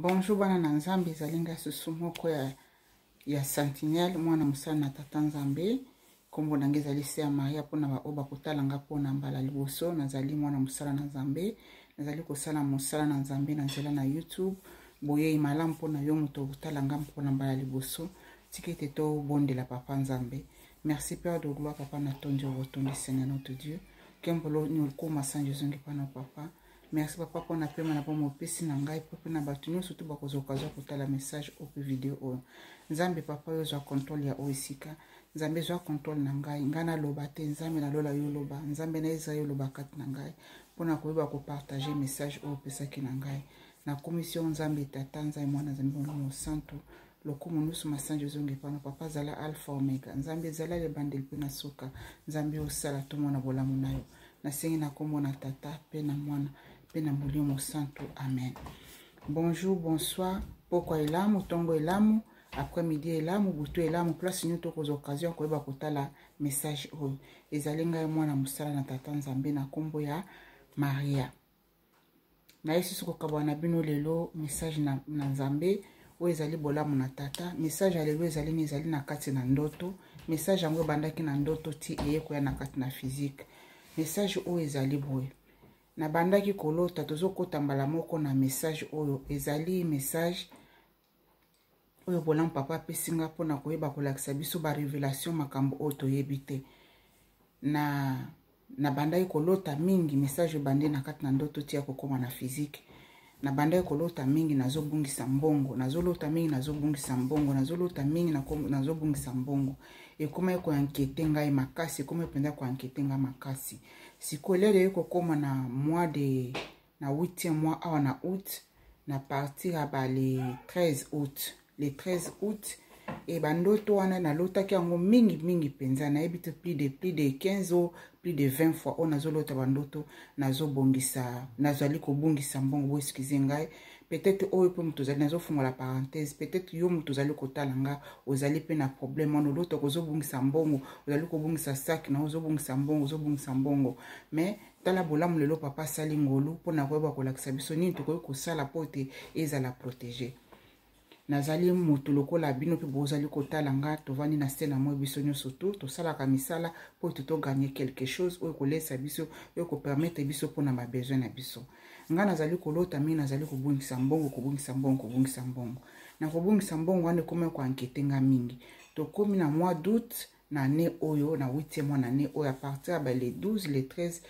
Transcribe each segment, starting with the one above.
Bonjour bana na Nzambe, ezali ngai susu moko ya Sentinelle, mwana mosala na Tata Nzambe. Nkombo na ngai ezali Sœur Maria. Mpona baoyo bakotala nga mpona mbala liboso, nazali mwana mosala na Nzambe, nazali kosala mosala na Nzambe na nzela na YouTube. Boyei malamu mpona yo moto okotala nga mpona mbala liboso. Tika ete tobondela Papa Nzambe. Merci Père de gloire, Papa natondi yo botondi Seigneur notre Dieu. Nkembo lokuma sanjo ezongi mpana Papa. Merci papa mpona pema na bomoi opesi na ngai mpe na bato nyonso to bakozwa occasion ya kotala message oyo mpe video oyo. Nzambe papa, yo ozwa contrôle ya oyo esika. Nzambe zwa contrôle na ngai, ngai naloba te, Nzambe nalola yo loba, Nzambe na Israel loba kati na ngai mpona koyeba kopartage message oyo opesaki na ngai. Nakomisi yo Nzambe Tata, Nzambe Mwana, Nzambe Molimo Mosantu, lokumu nyonso masanjo ezongi mpana papa. Zala alpha omega, Nzambe ezala lebandeli mpe na suka. Nzambe osala tomona bolamu na yo. Nasengi na nkombo na Tata mpe na Mwana mpe na Molimo Mosantu, amen. Bonjour, bonsoir, pokwa elamu, ntongo elamu, après midi elamu, butu elamu, place nyonso tokozwa occasion ya koyeba kotala message oyo. Ezali ngai mwana mosala na Tata Nzambe na nkombo ya Maria. Naye susu kokabwana na bino lelo message na Nzambe oyo ezali bolamu na Tata. Message ya lelo ezali nini? Ezali na kati na ndoto. Message yango ebandaki na ndoto ti eye koya na kati na physique. Message oyo ezali boye: nabandaki kolota, tozokota mbala moko na message oyo. Ezali message oyo bolamu papa apesi nga mpona koyeba kolakisa biso barévélation, makambo oyo toyebi te. Na nabandaki kolota mingi, message ebandi na kati na ndoto ti ya kokóma na physique. Nabandaki kolota mingi nazobungisa mbongo, nazolota mingi nazobungisa mbongo, nazolota mingi nazobungisa mbongo. Ekomaki koinquiéter ngai makasi, ekomaki mpenza koinquiéter ngai makasi. Sikoyo lelo eye kokóma na mois de na 8e mois awa na août, na partir ya ba le 13 août, le 13 août, e bandoto wana nalotaki yango mingi mingi mpenza. Nayebi te, plus de 15 o plus de 20 fois oyo nazolota bandoto nazobongisa, nazali kobungisa mbongo. Bo excuse ngai, peut-être oyo mpe moto ozali, nazofungola parenthèse, peut-être yo moto ozali kotala nga ozali mpe na problème wana, olotaka ozobungisa mbongo, ozali kobungisa sac na ozobungisa mbongo, ozobungisa mbongo. Mais tala bolamu, lelo papa asali ngolu mpona koyeba kolakisa biso nini tokoki kosala mpo ete ezala protégé. Nazali moto lokola bino mpe bozali kotala nga, tovandi na se na moi, biso nyonso tu tosalaka misala mpo ete togagner quelque chose oyo kolesa biso, oyo kopermettre biso mpona babesoin na biso. Nga nazali kolota mingi nazali kobungisa mbongo, kobungisa mbongo, kobungisa mbongo. Na kobungisa mbongo wana ekomi koinquiéter nga mingi. Tokomi na mois d'août na année oyo, na 8e mois na année oyo, à partir ya ba le 12, le 13,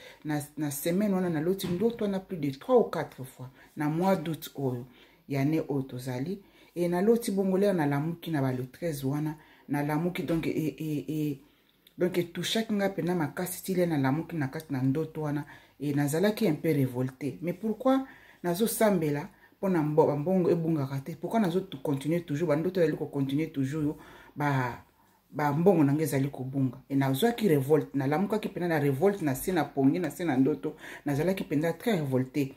na semaine wana naloti ndoto wana plus de 3 ou 4 fois na mois d'août oyo ya année oyo tozali. E naloti bongo, lelo nalamuki na ba le 13 wana nalamuki, donc e donc etouchaki nga mpenza makasi ti le nalamuki na kati na ndoto wana. E nazalaki un peu révolté. Mais pourquoi nazosambela mpona bambongo ebungaka te? Pourquoi nazocontinue toujours bandoto ezali kocontinue toujours, ba bambongo na ngai ezali kobunga? E nazwaki révolte, nalamukaki mpenza na révolte na se na pongi, na se na ndoto. Nazalaki mpenza très révolté.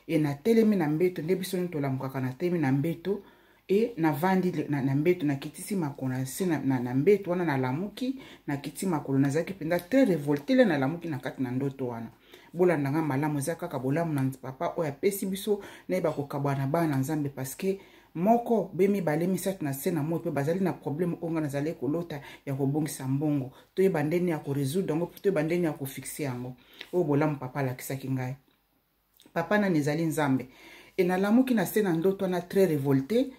E natelemi na mbeto nde biso nini tolamukaka, natelemi na mbeto e navandi na mbeto, nakitisi makolo na se na mbeto wana. Nalamuki, nakiti makolo, nazalaki mpenza très révolté le nalamuki na kati na ndoto wana. Bolanda nga malamu, eza kaka bolamu na papa oyo apesi biso nayeba kokabwana na bana na Nzambe, parce que moko be mibale misato na se na moi mpe bazali na problème oyo nga nazali kolota ya kobongisa mbongo. Toyeba ndeni ya korésoudre yango, toyeba ndeni ya kofixer yango. Oyo bolamu papa alakisaki ngai. Papa nani? Ezali Nzambe. E nalamuki na se na ndoto wana très révolté,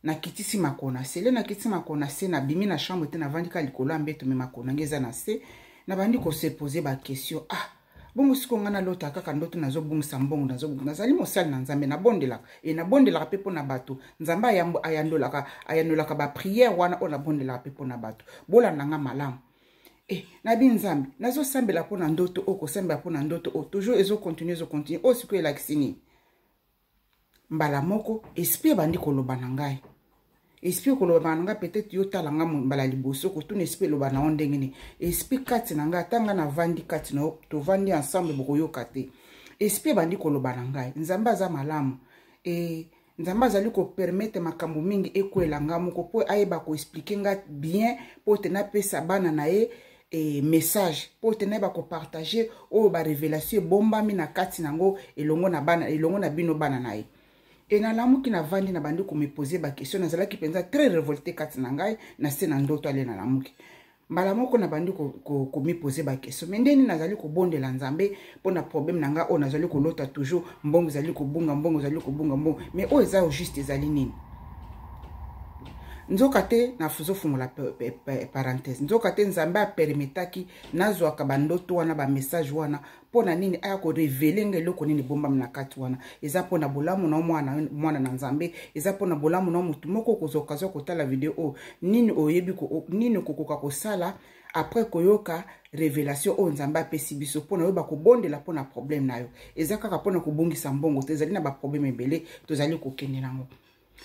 nakitisi makolo na se. Le nakitisi makolo na se, nabimi na chambre te, navandi kaka likolo ya mbeto, mais makolo nange eza na se. Nabandi kose poser baquestion: ah, bongo sikoyo ngai nalota kaka ndoto nazobungisa mbongo, nazobungisa. Nazali mosali na Nzambe, nabondelaka, e nabondelaka mpe mpo na bato. Nzambe ayandolaka, ayandolaka baprière wana oyo nabondelaka mpe mpo na bato. Bolanda nga malamu. E nabi Nzambe, nazosambela mpo na ndoto oyo, kosambela mpo na ndoto oyo, toujours ezocontinue, ezocontinue. Oyo sikoyo elakisi nini? Mbala moko esprit ebandi koloba na ngai. Esprit koloba na ngai, peut-être yo tala nga mbala liboso, kotuna esprit eloba na yo ndenge nini. Esprit kati na ngai, ata ngai navandi kati na yo, tovandi ensemble, bokoyoka te. Esprit ebandi koloba na ngai. Nzambe aza malamu. E Nzambe azali kopermettre makambo mingi ekwela nga moko mpo ayeba koexpliquer nga bien, mpo te napesa bana na ye message, mpo te nayeba kopartager oyo barévélation ebombami na kati nango elongo na bana, elongo na bino bana na ye. E nalamuki, navandi, nabandi komipose baquestion. Nazalaki mpenza très révolté kati na ngai na se na ndoto. Ale, nalamuki mbala moko, nabandi komipose baquestion: mais ndeni nazali kobondela Nzambe mpona problème na ngai oyo nazali kolota toujours, mbongo ezali kobunga, mbongo ezali kobunga, mbongo, mais oyo eza au juste ezali nini? Nzoka te, nazofungola parenthèse, nzoka te Nzambe apermettaki nazwaka bandoto wana, bamessage wana, mpo na nini? Aya korévéler nga eloko nini ebombami na kati wana. Eza mpo na bolamu na mwana, mwana na Nzambe. Eza mpo na bolamu na motu moko okozwa occasion kotala video oyo. Nini oyebi, nini okokoka kosala après koyoka révélation oyo Nzambe apesi biso mpo na oyeba kobondela mpo na problème na yo? Eza kaka mpona kobungisa mbongo te, ezali na baproblème ebele tozali kokende nango,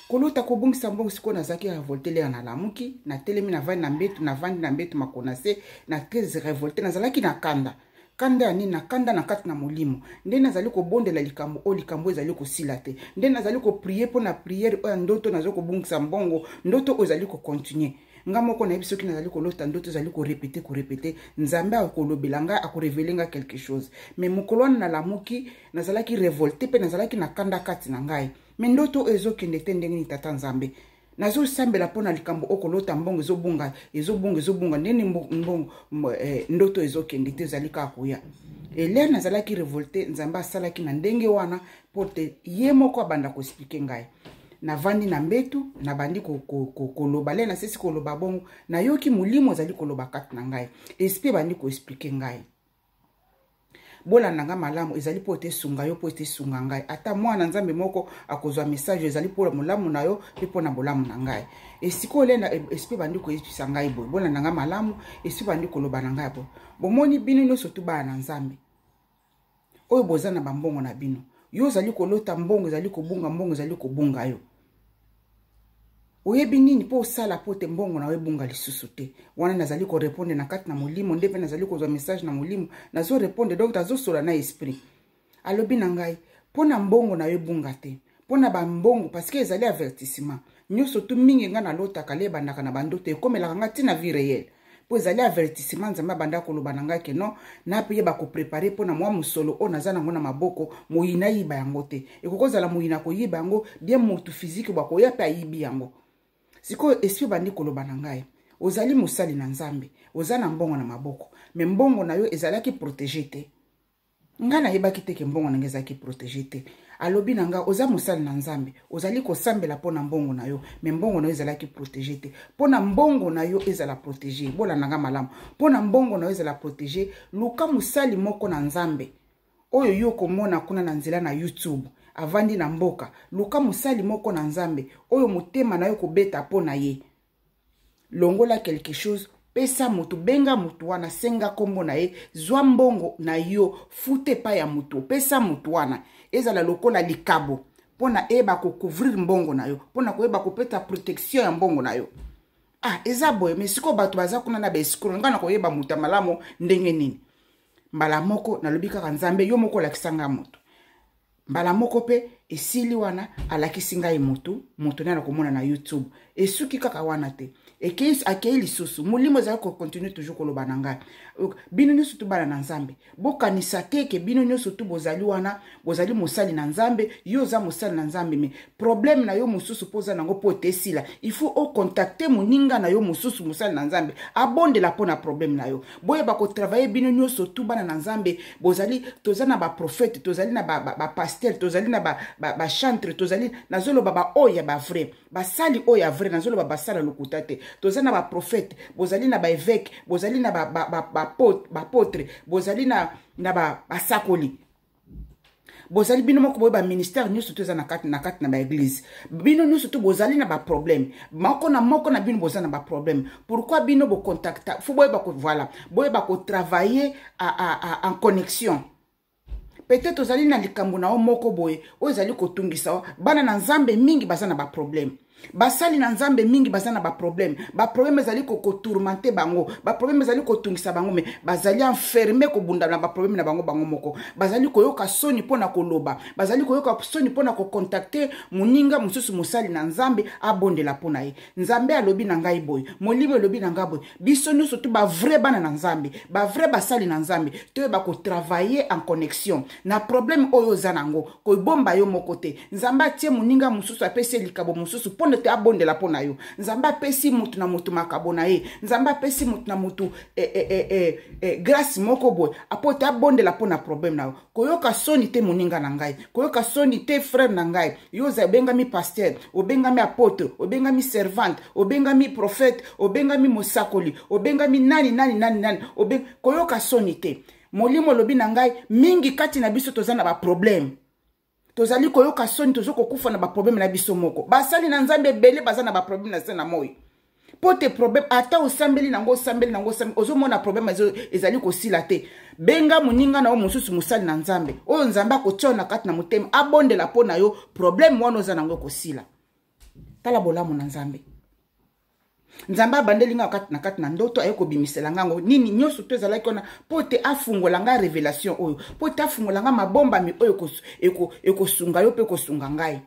kolota kobungisa mbongo. Sikoyo nazalaki révolté. Lera nalamuki, natelemi, navandi na mbetu, navandi na mbetu makolo na se, na très révolté. Nazalaki na kanda. Kanda ya nini? Na kanda na kati na molimo nde nazali kobondela likambo oyo, likambo oyo ezali kosila te. Nde nazali koprier mpo na prière oyo ya ndoto nazali kobungisa mbongo, ndoto oyo ezali kocontinuer. Nga moko nayebi soki nazali kolota ndoto ezali korépéter, korépéter, Nzambe akolobela ngai, akorévéler nga quelque chose. Mais mokolo wana nalamuki, nazalaki révolté mpe nazalaki na kanda kati na ngai. Mais ndoto oyo ezokende te, ndenge nini? Tata Nzambe, nazosambela mpo na likambo oyo, kolota mbongo ezobunga, ezobunga, ezobunga. Ndeni mbongo, ndoto ezokende te, ezali kaka koya. Elere nazalaki révolté, Nzambe asalaki na ndenge wana mpo te ye moko abanda koexpliquer ngai. Navandi na mbetu, nabandi koloba. Le nasesi koloba bongo, nayoki molimo ezali koloba kati na ngai, esprit ebandi koexpliquer ngai. Bolanda nga malamu, ezali mpo ete esunga yo, mpo ete esunga ngai. Ata mwana Nzambe moko akozwa message, ezali mpo molamu na yo mpe mpo na bolamu na ngai. Esikoyo lenda esprit bandi koyebisa ngai boye, bolanda nga malamu, esprit bandi koloba na ngai boye: bomoni, bino nyonso tu bana na Nzambe oyo boza na bambongo na bino, yo ozali kolota mbongo ezali kobunga, mbongo ezali kobunga yo. Oyebi nini mpo osala mpo te mbongo na yo ebunga lisusu te? Wana nazali korépondre na kati na molimo, nde mpe nazali kozwa message na molimo, nazorépondre, donc nazosola na esprit. Alobi na ngai: mpo na mbongo na yo ebunga te, mpo na bambongo, parce que ezali avertissement nyonso tu mingi ngai nalotaka, le ebandaka na bandoto, ekomelaka ngai ntina vie réelle, mpo ezali avertissement. Nzambe abanda koloba na ngai ke non, napeyeba kopréparer mpo na mwa mosolo oyo naza nango na maboko, moyini ayiba yango te. Ekoki kozala moyini akoyiba yango bien, motu physique bakoya mpe ayibi yango. Sikoyo esprit bandi koloba na ngai: ozali mosali na Nzambe, oza na mbongo na maboko, mais mbongo na yo ezalaki protégé te. Ngai nayebaki te ke mbongo na ngai ezalaki protégé te. Alobi na ngai: oza mosali na Nzambe, ozali kosambela mpo na mbongo na yo, mais mbongo na yo ezalaki protégé te. Mpo na mbongo na yo ezala protégé, bolanda nga malamu, mpo na mbongo na yo ezala protégé, luka mosali moko na Nzambe oyo yo komona kuna na nzela na YouTube, avandi na mboka. Luka mosali moko na Nzambe oyo motema na yo kobeta mpo na ye. Longola quelque chose, pesa motu, benga motu wana, senga nkombo na ye, zwa mbongo na yo, futa epai ya motu, pesa motu wana, ezala lokola likabo mpo na eyeba kocouvrir mbongo na yo, mpo na koyeba kopeta protection ya mbongo na yo. Ah, eza boye, mais sikoyo bato baza kuna na baescrocs, ngai na koyeba moto ya malamu ndenge nini? Mbala moko nalobi kaka: Nzambe, yo moko olakisa ngai moto. Mbala moko mpe esili wana, alakisi ngai motu, moto nde na komona na YouTube. Esuki kaka wana te, akei lisusu, molimo ezali kocontinuer toujours koloba na ngai: bino nyonso tu bana na Nzambe, bokanisa te ke bino nyonso tu bozali wana, bozali mosali na Nzambe. Yo oza mosali na Nzambe, mais problème na yo mosusu mpo oza nango, mpo te esila, il faut ocontacter moninga na yo mosusu mosali na Nzambe, abondela mpo na problème na yo. Boyeba kotravailler. Bino nyonso tu bana na Nzambe, bozali, toza na baprophète, tozali na bapasteur, tozali na bachantre, tozali, nazoloba baoyo ya bavrai, basali oyo ya vrai, nazoloba basala lokuta te. Toza na baprophète, bozali na baévêque, bozali na baapôtre, bozali na basakoli, bozali bino moko boye baministère nyonso to eza na kati na baéglise. Bino nyonso to bozali na baproblème moko na moko na bino, boza na baproblème. Pourquoi bino bocontacta? Faut boyeba, voilà, boyeba kotravailler en connexion. Peut-être ozali na likambo na yo moko boye oyo ezali kotungisa yo. Bana na Nzambe mingi baza na baproblème. Basali na Nzambe mingi baza na baproblème. Baproblème ezali kotourmente bango, baproblème ezali kotungisa bango, me bazali enferme kobunda na baproblème na bango bango moko. Bazali koyoka soni mpo na koloba, bazali koyoka soni mpo na kokontakte moninga mosusu mosali na Nzambe abondela mpo na ye. Nzambe alobi na ngai boye, molimo elobi na ngai boye. Biso nyonso to bavrai bana na Nzambe, bavrai basali na Nzambe, toyeba kotravaille en connexion na problème oyo oza nango. Kobomba yo moko te. Nzambe atie moninga mosusu, apesi ye likabo mosusu mpo na te abondela mpo na yo. Nzambe apesi motu na motu makabo na ye. Nzambe apesi motu na motu grâce moko boye apo te abondela mpo na problème na yo. Koyoka soni te, moninga na ngai. Koyoka soni te, frère na ngai. Yo oza obengami pasteur, obengami apôtre, obengami servante, obengami prophète, obengami mosakoli, obengami nani nani nani nani. Koyoka soni te. Molimo olobi na ngai, mingi kati na biso toza na baproblème, tozali koyoka soni, toza kokufa na baproblème na biso moko. Basali na Nzambe ebele baza na baproblème na se na moi, mpo te problème, ata osambeli nango, osambeli nango, osambeli, ozomona problème ezali kosila te. Benga moninga na yo mosusu mosali na Nzambe oyo Nzambe akotia na kati na motema, abondela mpo na yo. Problème wana oza nango ekosila. Tala bolamu na Nzambe. Nzambe abandeli nga na kati na ndoto, aye kobimisela nga ngo nini nyonso to ezalaki wana mpo te afungola nga révélation oyo, mpo te afungola nga mabombami oyo ekosunga yo mpe ekosunga ngai.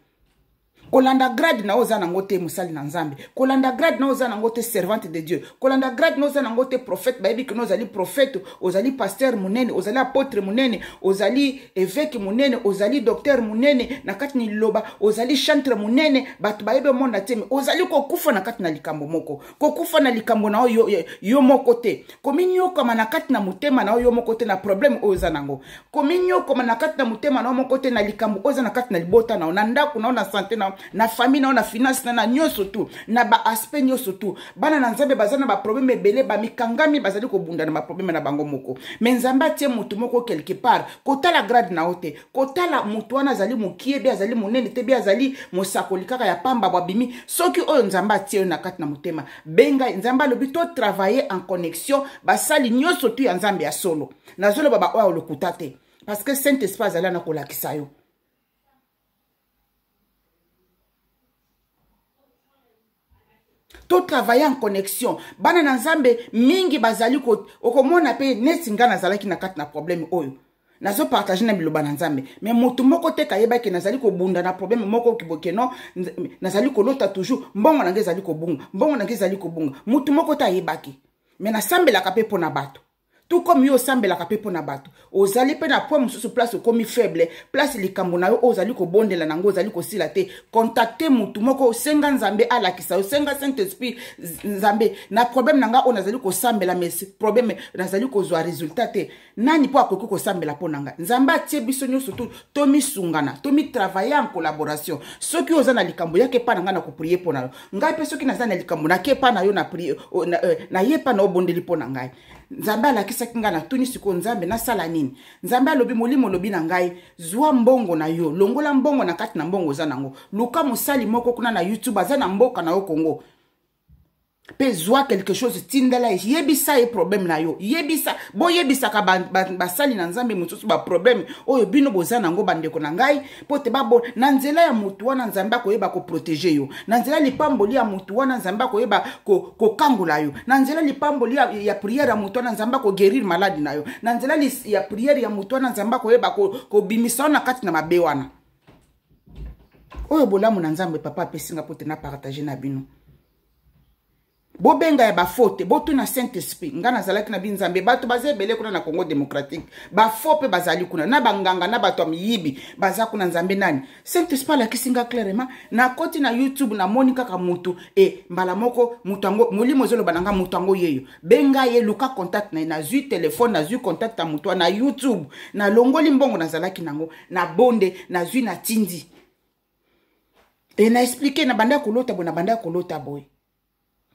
Kolanda grade na oza nango te, mosali na Nzambe. Kolanda grade na oza nango te, servante de Dieu. Kolanda grade na oza nango te, prophète. Bayebi kino ozali prophète, ozali pasteur monene, ozali apôtre monene, ozali évêque monene, ozali docteur monene na kati na liloba, ozali chantre monene, bato bayebi omona te. Me ozali kokufa na kati na likambo moko, kokufa na likambo na yo, yo, yo moko te, kominyokama na kati na motema na yo yo moko te na problème oyo oza nango, kominyokama na kati na motema na yo moko te na likambo oyo eza na kati na libota na yo, na ndako na yo, na sante na yo, na famille na yo, na finance na na nyonso tu, na baaspect nyonso tu. Bana na Nzambe baza na baproblème ebele, bamikangami, bazali kobunda na baproblème na bango moko. Me Nzambe atie motu moko quelque part. Kotala grade na yo te, kotala motu wana azali mokie be, azali monene te be, azali mosakoli kaka ya pamba bwabimi. Soki oyo Nzambe atie yo na kati na motema, benga. Nzambe alobi to travailler en connexion, basali nyonso tu ya Nzambe ya solo. Nazoloba baoyo ya lokuta te, parce que Saint Esprit azali ana kolakisa yo. To travailler en connexion. Bana na Nzambe mingi bazali okomona mpe neti ngai nazalaki na kati na problème oyo nazopartage na biloba na Nzambe, me motu moko te kayebaki nazali kobunda na problème moko kibokeno. Nazali kolota toujours mbongo na ngai ezali kobunga, mbongo na ngai ezali kobunga. Motu moko te ayebaki, me nasambelaka mpe mpo na bato, tout comme yo osambelaka mpe mpo na bato. Ozali mpe na point mosusu, place okomi faible, place likambo na yo oyo ozali kobondela nango ozali kosila te. Contacte motu moko, osenga Nzambe alakisa yo, senga Saint Esprit: Nzambe, na problème na ngai oyo nazali kosambela, mais problème nazali kozwa résultat te, nani mpo akoki kosambela mpo na ngai? Nzambe atie biso nyonso tu tomisungana, tomitravaille en collaboration. Soki oza na likambo, yaka epa na ngai na koprie mpo na yo. Ngai mpe soki naza na likambo, nake epa na yo na prie, naye epa na obondeli mpo na ngai. Nzambe alakisaki ngai, natuni sikoyo Nzambe: nasala nini? Nzambe alobi, molimo olobi na ngai: zwa mbongo na yo, longola mbongo na kati na mbongo oza nango, luka mosali moko kuna na YouTube aza na mboka na yo Kongo, mpe zwa quelque chose, tindela ye, yebisa ye problème na yo. Yebisa, boyebisaka basali ba, ba na Nzambe mosusu baproblème oyo bino boza nango, bandeko na ngai, mpo te babo na nzela ya motu wana Nzambe akoyeba koprotege yo, na nzela lipamboli ya motu wana Nzambe akoyeba kokangola yo, na nzela lipamboli ya prière ya motu wana Nzambe akoguérir maladi na yo, na nzela ya prière ya motu wana Nzambe akoyeba kobimisa yo na kati na mabe wana. Oyo bolamu na Nzambe papa apesinga mpo te na partage na bino. Bobenga ya bafaux te, botuna Saint Esprit. Ngai nazalaki na binzambe, bato baza ebele kuna na Congo démocratique, bafaux mpe bazali kuna, na banganga na bato ya miyibi baza kuna. Nzambe nani? Saint Esprit alakisi nga clairement. Nakoti na YouTube, namoni kaka motu e mbala moko, motu yango, molimo ezoloba na nga: motu yango yeyo, benga ye, luka contact na ye. Nazwi telefone, nazwi contact ya motu na YouTube, nalongoli mbongo nazalaki nango na bonde, nazwi, natindi e na explike na banda kolota boye, na banda kolota boye.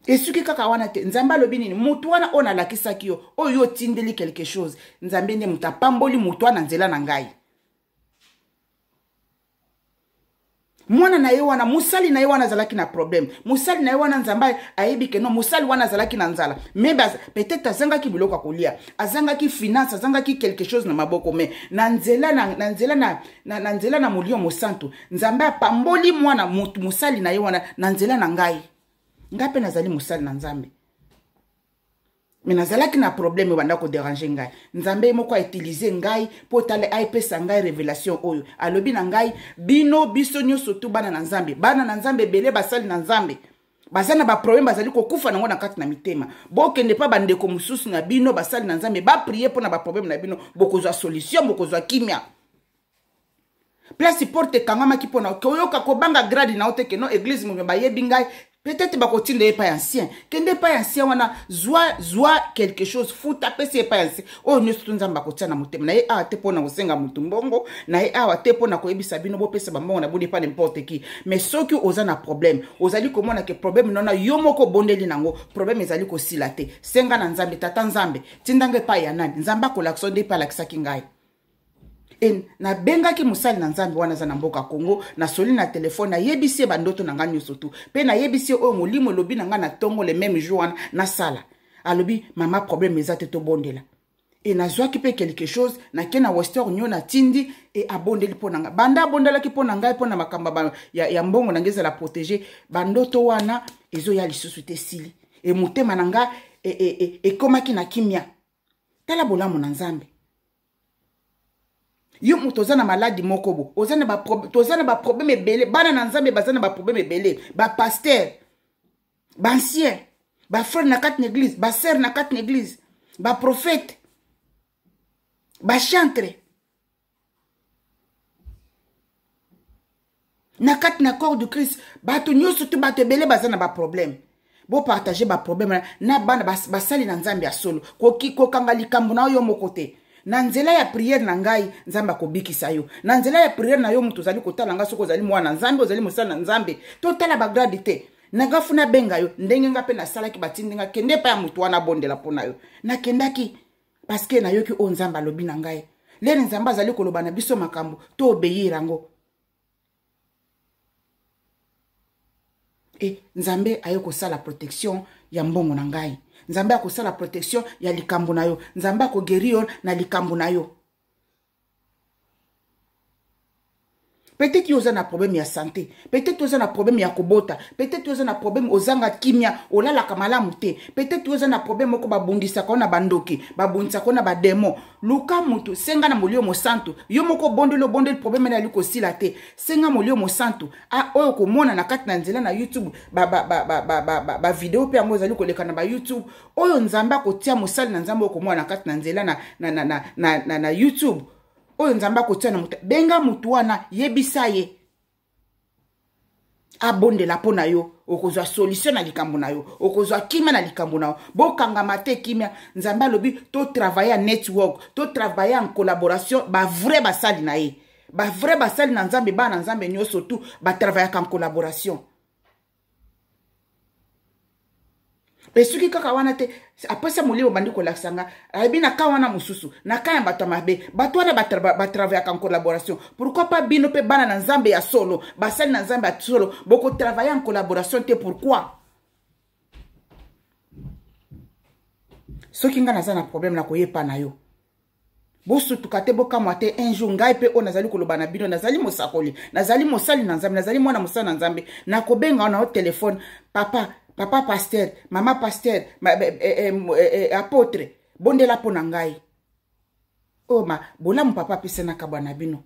Esuki kaka wana te. Nzambe alobi nini? Motu wana oyo nalakisaki yo, oyo yo otindeli quelque chose, Nzambe nde moto apamboli motu wana nzela na ngai. Mwana na ye wana, mosali na ye wana azalaki na problème. Mosali na ye wana, Nzambe ayebi ke non, mosali wana azalaki na nzala, mais peut-être azangaki biloko ya kolia, azangaki finance, azangaki quelque chose na maboko. Mais na nzela na, na nzela na, na, na nzela na Molimo Mosantu, Nzambe apamboli mwana motu, mosali na ye wana, na nzela na ngai. Ngai mpe nazali mosali na Nzambe, mais nazalaki na problème ebanda kodéranger ngai. Nzambe ye moko autiliser ngai mpo tala, ayepesa ngai révélation oyo alobi na ngai: bino, biso nyonso tu bana na Nzambe, bana na Nzambe ebele, basali na Nzambe baza na baproblème, bazali kokufa nango na kati na mitema. Bokende mpa bandeko mosusu na bino, basali na Nzambe, baprier mpo na baproblème na bino, bokozwa solution, bokozwa kimia. Place porte ekangamaki mpona koyoka, kobanga grade na yo te, keno église mobimba bayebi ngai, peut-être bakotinda ye epai ancien. Kende epai ancien wana, zwa, zwa quelque chose, futa, pesi epai ancien. Oyo nyonso to Nzambe akotia na motema na ye awa te mpo na kosenga motu mbongo na ye awa te, mpo na koyebisa bino bopesa bambongo na bino epa n'importe qui. Mais soki oza na problème, ozali komona ke problème nona yo moko obondeli nango, problème ezali kosila te, senga na Nzambe: "Tata Nzambe, tindanga epai ya nani?" Nzambe akolakisa nde epai alakisaki ngai. E nabengaki mosali na Nzambe wana aza na mboka Congo, nasoli na telefone, nayebisi ye bandoto na ngai nyonso tu, mpe nayebisi ye oyo molimo elobi na ngai na ntongo le même jour wana nasala. Alobi: "Mama, problème eza te, tobondela." E nazwaki mpe quelque chose, nake na Western Union, natindi, e abondeli mpo na ngai. Banda abondelaki mpo na ngai, mpo na makambo ya mbongo na ngai ezala protégé, bandoto wana ezoya lisusu te, esili. E motema na ngai ekomaki na kimia. Tala bolamu na Nzambe. Yo moto oza na maladi moko bo, oza na toza na baproblème ebele. Bana na Nzambe baza na baproblème ebele, bapasteur, baancien, bafrère na kati na église, basœur na kati na église, baprophète, bachantre na kati na corps du Christ, bato nyonso to bato ebele baza na baproblème. Bopartager baproblème na bana basali na Nzambe ya solo. Kokanga likambo na yo moko te. Na nzela ya prière na ngai, Nzambe akobikisa yo. Na nzela ya prière na yo, moto ozali kotala ngai, soki ozali mwana Nzambe, ozali mosali na Nzambe, totala bagrade te. Na nga funa benga yo ndenge nga mpe nasalaki. Batindi nga: "Kende epai ya motu wana, abondela mpo na yo." Nakendaki parce que nayoki oyo Nzambe alobi na ngai. Lere Nzambe azali koloba na biso makambo, to obéir yango. E Nzambe aye kosala protection ya mbongo na ngai, Nzambe akosala protection ya likambo na yo, Nzambe akoguérir yo na likambo na yo. Peut-être yo oza na problème ya santé, peut-être oza na problème ya kobota, peut-être oza na problème ozanga kimia, olalaka malamu te, peut-être oza na problème moko babundisaka yo na bandoki, babundisaka yo na badémon. Luka motu, senga na Molimo Mosantu. Yo moko obondeli, obondeli, problème na yali kosila te. Senga Molimo Mosantu oyo komona na kati na nzela na YouTube, bavidéo mpe yango ezali koleka na baYouTube. Oyo Nzambe akotia mosali na Nzambe oyo komona na kati na nzela na YouTube, oyo Nzambe akotia na moto, benga motu wana, yebisa ye abondela mpo na yo. Okozwa solution na likambo na yo, okozwa kimia na likambo na yo. Bokangama te, kimia. Nzambe alobi totravailler en network, totravailler en collaboration. Bavrai basali na ye, bavrai basali na Nzambe, bana na Nzambe nyonso tu batravaillaka en collaboration. E soki kaka wana te, apesa molimo bandi kolakisa nga, ayebi na ka wana mosusu, na ka ya bato ya mabe, bato wana batravaillaka en collaboration. Pourquoi pas bino mpe, bana na Nzambe ya solo, basali na Nzambe ya solo, bokotravailler en collaboration te? Pourquoi? Soki ngai naza na problème, nakoyepa na yo. Bosutuka te, bokamwa te. Un jour, ngai mpe oyo nazali koloba na bino, nazali mosakoli, nazali mosali na Nzambe, nazali mwana mosali na Nzambe. Nakobenga na yo telefone: "Papa, papa pasteur, mama pasteur, apôtre, bondela mpo na ngai." Oyo ma bolamu papa apesanaka bwa na bino.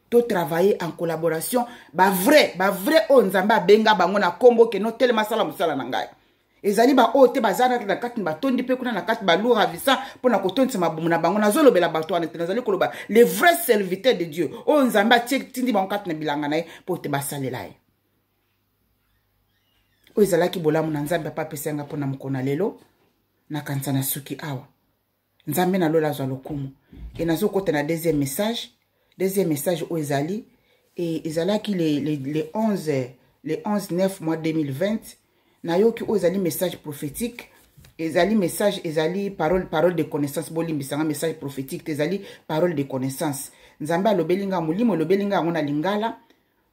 Totravailler en collaboration. Bavrai, bavrai oyo Nzambe abenga bango na nkombo ke notelema, asala mosala na ngai, ezali baoyo te baza na kati, batondi mpe kuna na kati, balour avisa mpona kotondisa mabumu na bango. Nazolobela bato wana te. Nazali koloba les vrais serviteurs de Dieu oyo Nzambe atie, tindi bango kati na bilanga na ye mpo te basalela ye. Oyo ezalaki bolamu na Nzambe apa apesa yanga mpona mokolo na lelo. Nakanisa na suki awa. Nzambe na lola azwa lokumu. E nazokota na deuxième message. Deuxième message oyo ezali, e ezalaki le 11 9 mois 2020. Nayoki oyo ezali message prophétique, ezali message, ezali parole de connaissance. Bolimbisanga, message prophétique te, ezali parole de connaissance. Nzambe alobeli nga, molimo elobeli nga yango na lingala.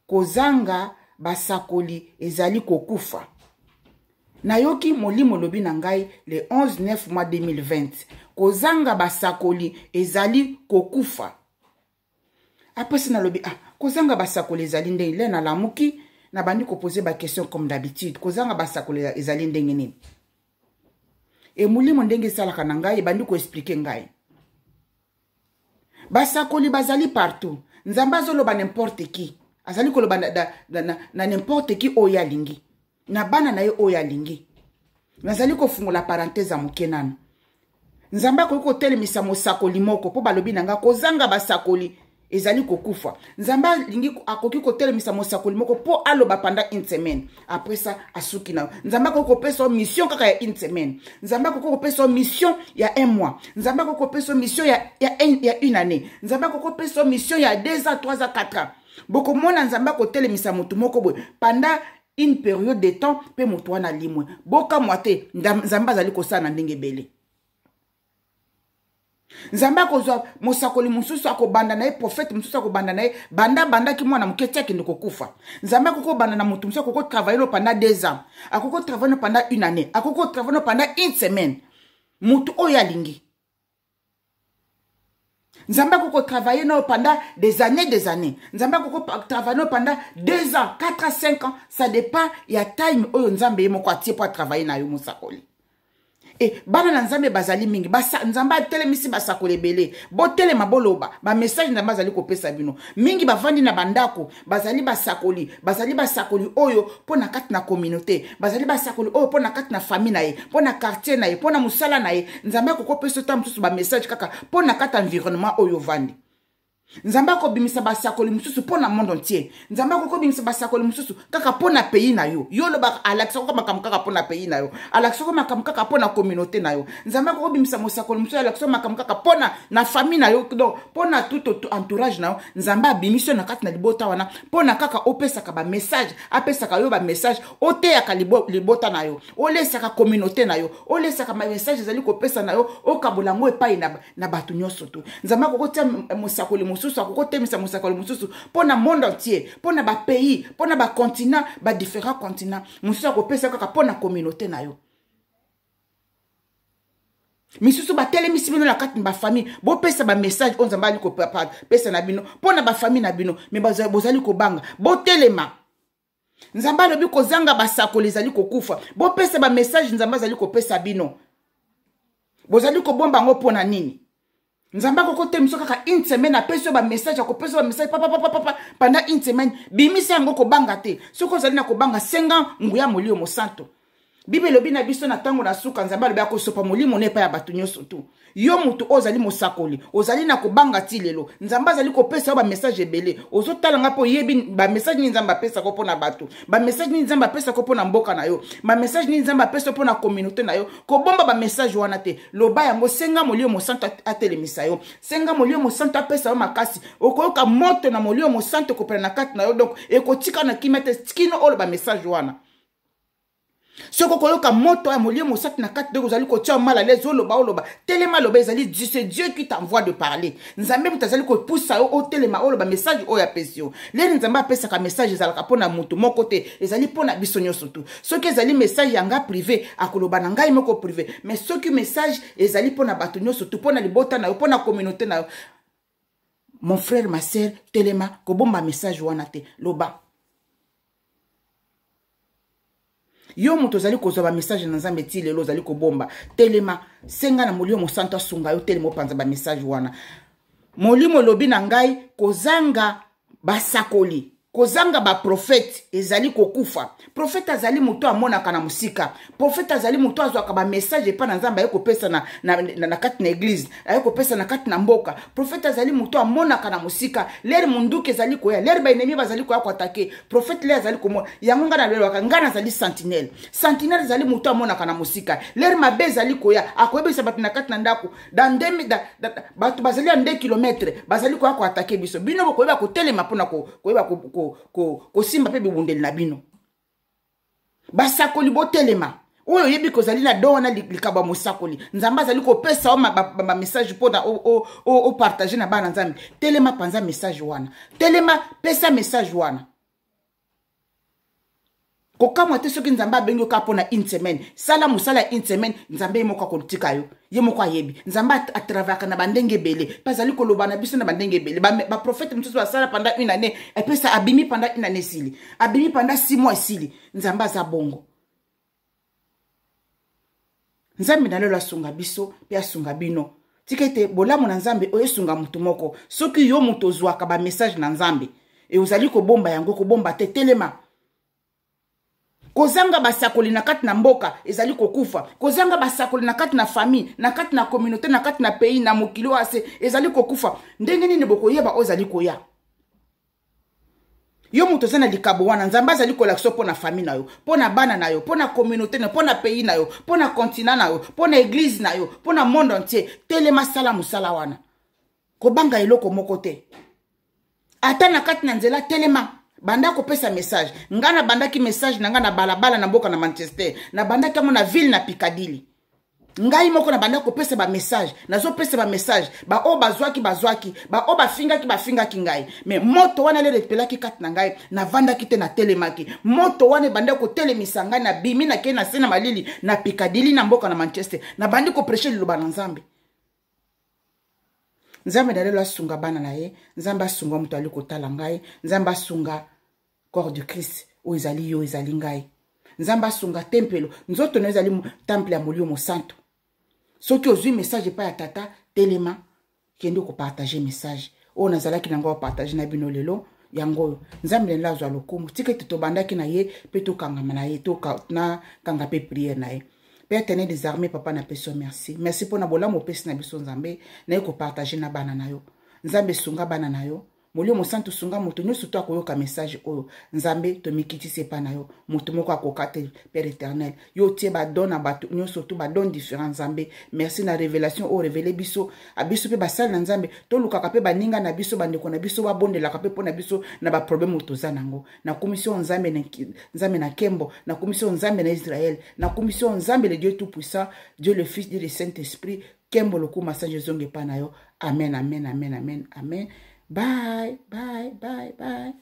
Kozanga basakoli ezali kokufa. Nayoki Molimo elobi na ngai le 11 9 mois 2020, kozanga basakoli ezali kokufa. Apres nalobi, ah, kozanga basakoli ezali ndenge le nalamuki nabandi kopose ba question comme d'habitude, kozanga basakoli ezali ndenge nini? E Molimo ndenge esalaka na ngai ebandi koexplike ngai. Basakoli bazali partout. Nzambe azoloba n'importe qui, azali koloba na n'importe qui oyo alingi, na bana na ye oyo alingi. Nazali kofungola parenthèse ya moke nano. Nzambe akoki kotelemisa mosakoli moko mpo balobi na ngai kozanga basakoli ezali kokufa. Nzambe alingi, akoki kotelemisa mosakoli moko mpo aloba pendant une semaine, après ça asuki na yo. Nzambe akoki kopesa yo mission kaka ya une semaine, Nzambe akoki kopesa yo mission ya un mois, Nzambe akoki kopesa yo mission ya une année, Nzambe akoki kopesa yo mission ya 2 ans, 3 ans, 4 ans. Bokomona Nzambe akotelemisa motu moko boye pendant une période de temps mpe motu wana alimwe. Bokamwa te, Nzambe azali kosala na ndenge ebele. Nzambe akozwa mosakoli mosusu, akobanda na ye, prophète mosusu akobanda na ye banda abandaki mwana moke ti akende kokufa. Nzambe akoki kobanda na motu mosusu, akoki kotravaille no pendant 2 ans, akoki kotravaille no pendant une année, akoki kotravaille no pendant une semaine, motu oyo alingi. Nzambe akoki kotravaille no pendant des années, des années. Nzambe akoki kotravaille no pendant 2 ans, 4 ans, 5 ans, ça dépend ya time oyo Nzambe ye moko atie mpo atravaille na yo mosakoli. E bana na Nzambe bazali mingi. Nzambe atelemisi basakoli ebele. Botelema, boloba bamessage Nzambe azali kopesa bino. Mingi bavandi na bandako, bazali basakoli, bazali basakoli oyo mpo na kati na communauté, bazali basakoli oyo mpo na kati na famille na ye, mpo na quartier na ye, mpo na mosala na ye. Nzambe akoki kopesa ta mosusu bamessage kaka mpo na kati ya environnement oyo ovandi. Nzambe akobimisa basakoli mosusu mpo na monde entier. Nzambe akoki kobimisa basakoli mosusu kaka mpo na pays na yo. Yo olobaka, alakisaka makambo kaka mpo na pays na yo, alakisaka makambo kaka mpo na communauté na yo. Nzambe akoki kobimisa mosakoli mosusu, alakisaka makambo kaka mpo na famille na yo, donc mpo na tout entourage na yo. Nzambe abimisi yo na kati na libota wana mpo na kaka opesaka bamessage, apesaka yo bamessage, oteyaka libota na yo, olesaka communauté na yo, olesaka bamessage ezali kopesa na yo, okabola yango epai na bato nyonso tu. Nzambe akokotia mosakoli mosusu, akokotemisa mosakoli mosusu mpo na monde entier, mpo na bapays, mpo na bacontinent, badifférent continent. Mosusu akopesa kaka mpo na communauté na yo. Misusu batelemisi bino na kati na bafamille, bopesa bamessage oyo Nzambe ali kopesa na bino mpo na bafamille na bino, me bozali kobanga. Botelema. Nzambe alobi kozanga basakoli ezali kokufa. Bopesa bamessage Nzambe azali kopesa bino, bozali kobomba yango mpo na nini? Nzambe akokotemisa kaka une semaine, apesi yo bamessage, akopesa yo bamessage papapapapa pendant une semaine. Bimisa yango, kobanga te. Soki ozali na kobanga, senga nguya Molimo Mosanto. Bible elobi na biso na ntango na suka, Nzambe alobi akosopa molimo na epai ya bato nyonso tu. Yo moto oyo ozali mosakoli, ozali na kobanga ti lelo, Nzambe azali kopesa yo bamessage ebele. Ozotala nga mpo oyebi bamessage nini Nzambe apesaka mpo na bato, bamessage nini Nzambe apesaka mpo na mboka na yo, bamessage nini Nzambe apesa mpo na communauté na yo. Kobomba bamessage wana te, loba yango. Senga Molimo Mosantu atelemisa yo, senga Molimo Mosantu apesa yo makasi. Okoyoka moto na Molimo Mosantu ekopela na kati na yo, donc ekotika na kimia te kino oloba message wana. Soki okoyoka moto ya Molimo Mosantu na kati, ndenge ozali kotia mal à l'aise, oloba, oloba, telema, loba. Ezali, c'est Dieu qui t'envoie de parler. Nzambe moto azali kopusa yo otelema, oloba message oyo apesi yo. Lelo Nzambe apesaka message, ezalaka mpo na moto moko te, ezali mpo na biso nyonso tu. Soki ezali message ya nga privé, akoloba na ngai moko privé, mais soki message ezali mpo na bato nyonso tu, mpo na libota na yo, mpo na communauté na yo, mon frère, ma sœur, telema, kobomba message wana te, loba. Yo moto ozali kozwa bamessage na Nzambe ti lelo ozali kobomba, telema, senga na Molimo Mosantu asunga yo, telema, opanza bamessage wana. Molimo elobi na ngai kozanga basakoli, kozanga baprofete ezali kokufa. Profete azali moto amonaka na mosika. Profete azali moto azwaka bamessage epai na Nzambe, aye kopesa na kati na eglize, aye kopesa na kati na mboka. Profete azali moto amonaka na mosika lere munduki ezali koya, lere baennemi bazali koya koatake. Profete le azali komona yango. Ngai nalelwaka, ngai nazali sentinelle. Sentinelle ezali moto amonaka na mosika lere mabe ezali koya, akoyebisa bato na kati na ndako bato bazali ya 2 kilometre, bazali koya koatake biso, bino bokoyeba kotelema mpona koyeba kosimba mpe bibundeli na bino. Basakoli, botelema. Oyo oyebi kozali na don wana, likambo ya mosakoli, Nzambe azali kopesa yo bamessage mpona opartage na bana Nzambe, telema, panza message wana, telema, pesa message wana. Kokamwa te soki Nzambe abengi yo kaka mpo na une semaine. Sala mosala ya une semaine, Nzambe ye moko akotika yo. Ye moko ayebi. Nzambe atravaka na bandenge ebele, mpe azali koloba na biso na bandenge ebele. Baprofete mosusu basala pendant une année, epesa abimi pendant une année esili, abimi pendant 6 mois esili. Nzambe aza bongo. Nzambe na lelo asunga biso mpe asunga bino. Tika ete bolamu na Nzambe oyo esunga motu moko. Soki yo moto ozwaka bamessage na Nzambe e ozali kobomba yango, kobomba te, telema. Kozanga basakoli na kati na mboka ezali kokufa. Kozanga basakoli na kati na famille, na kati na communauté, na kati na pays, na mokili oyo ase ezali kokufa. Ndenge nini bokoyeba oyo ezali koya? Yo moto oza na likabo wana, Nzambe azali kolakisa mpo na famille na yo, mpo na bana na yo, mpo na communauté na yo, mpo na pays na yo, mpo na continent na yo, mpo na église na yo, mpo na monde entier. Telema, sala mosala wana, kobanga eloko moko te. Ata na kati na nzela, telema, banda kopesa message. Ngai nabandaki message na ngai na balabala na mboka na Manchester. Nabandaki yango na ville na Piccadilly. Ngai moko nabandaki kopesa bamessage, nazopesa bamessage. Baoyo bazwaki, bazwaki, baoyo bafingaki, bafingaki ngai. Mais moto wana lelo epelaki kati na ngai. Navandaki te, natelemaki. Moto wana ebandaki kotelemisa ngai. Nabimi, nakei na se na malili na Piccadilly na mboka na Manchester, nabandi koprêcher liloba na Nzambe. Nzambe na lelo asunga bana na ye. Nzambe asunga moto ali kotala ngai. Nzambe asunga corps du Christ oyo ezali yo, ezali ngai. Nzambe asunga tempelo. Nzoto na yo ezali temple ya Molimo Mosantu. Soki ozwi message epai ya Tata, telema, kende kopartager message. Oyo nazalaki nango partage na bino lelo, yango oyo. Nzambe lelo azwa lokumu. Tika ete tobandaki na ye mpe tokangama na ye, nakanga mpe prière na ye. Père éternel des armées, papa, napesi yo merci. Merci mpona bolamu opesi na biso. Nzambe, naye kopartager na bana na yo. Nzambe, sunga bana na yo. Molimo Mosantu, sunga moto nyonso to akoyoka message oyo. Nzambe, tomikitisi epai na yo. Moto moko akoka te. Père éternel, yo otie badon na bato nyonso to badon différent. Nzambe, merci na révélation oyo révéler biso abiso mpe basali na Nzambe. Tolukaka mpe baninga na biso, bandeko na biso, babondelaka mpe mpo na biso na baproblème oyo toza nango. Nakumisi oyo Nzambe, Nzambe na nkembo. Nakumisi oyo Nzambe na Israel. Nakumisi oyo Nzambe le Dieu tout puissant, Dieu le Fils, Dieu le Saint Esprit. Nkembo, lokuma, sange ezonga epai na yo. Amen, amen, amen, amen, amen. Bye bye, bye bye.